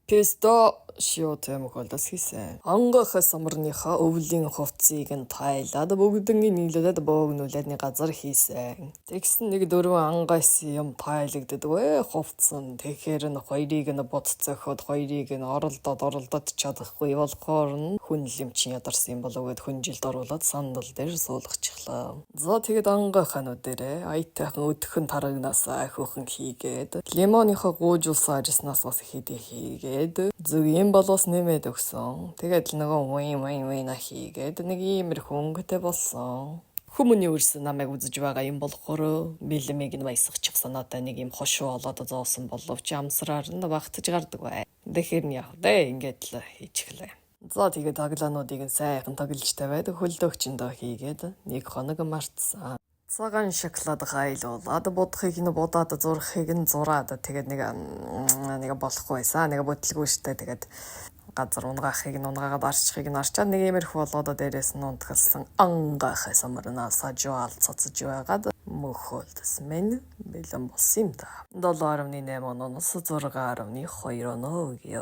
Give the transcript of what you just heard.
Pistachio мөхөлдөс хийсэн. Ангах самарныхаа өвлийн хувцсыг нь тайлаад, бүгднийг нийлүүлээд, бөөгнүүлээд нэг газар хийсэн. Тэгсэн нэг дөрвөн ангаас юм тайлагддаггүй хувцсан. Тэгэхээр нь хоёрыг нь бодцоход хоёрыг нь оролдоод оролдоод чадахгүй болохоор нь хүн л юм чинь ядарсан юм болов гэд хүнжилд оруулаад сандал дээр суулгачихлаа. За, тэгээд ангаханууд дээрээ аятайхан өдөхөн тарагнаас ахиухан хийгээд, лимоныхоо гуужуулсан арьснаас бас хэдий хийгээд, зүг юм болоос нэмээд өгсөн. Тэгээд л нөгөө вин вин вина хийгээд нэг иймэрхүү өнгөтэй болсон. Хүмүүний үрс намайг үзэж байгаа юм болохоор бэлмийг нь баясгачих санаатай нэг юм хошуу олоод зоосон боловч амсраар нь багтаж гардаг бай. Тэгэхээр нь яг дээ ингээд л хийчихлээ. За, тэгээд таглаануудыг нь сайхан таглаж тавиад, хөлдөөгчөндөө хийгээд нэг хоног мартсан. Цагаан шоколад гайлуулад, будахыг нь будаад, зурхыг нь зураад, тэгээд нэг нэг болохгүй байсан. Нэг бүтлгүй штэ. Тэгээд газар унгаахыг нь унгаагаад, арчхыг нь арчаад, нэг иймэрхүү болоод, дээрээс нь унтгалсан ангаахай самарнаа сажуал цоцож байгаад мөхөлдөс минь бэлэн болсон юм да. 7.8 оноос 6.2 оноо өгье.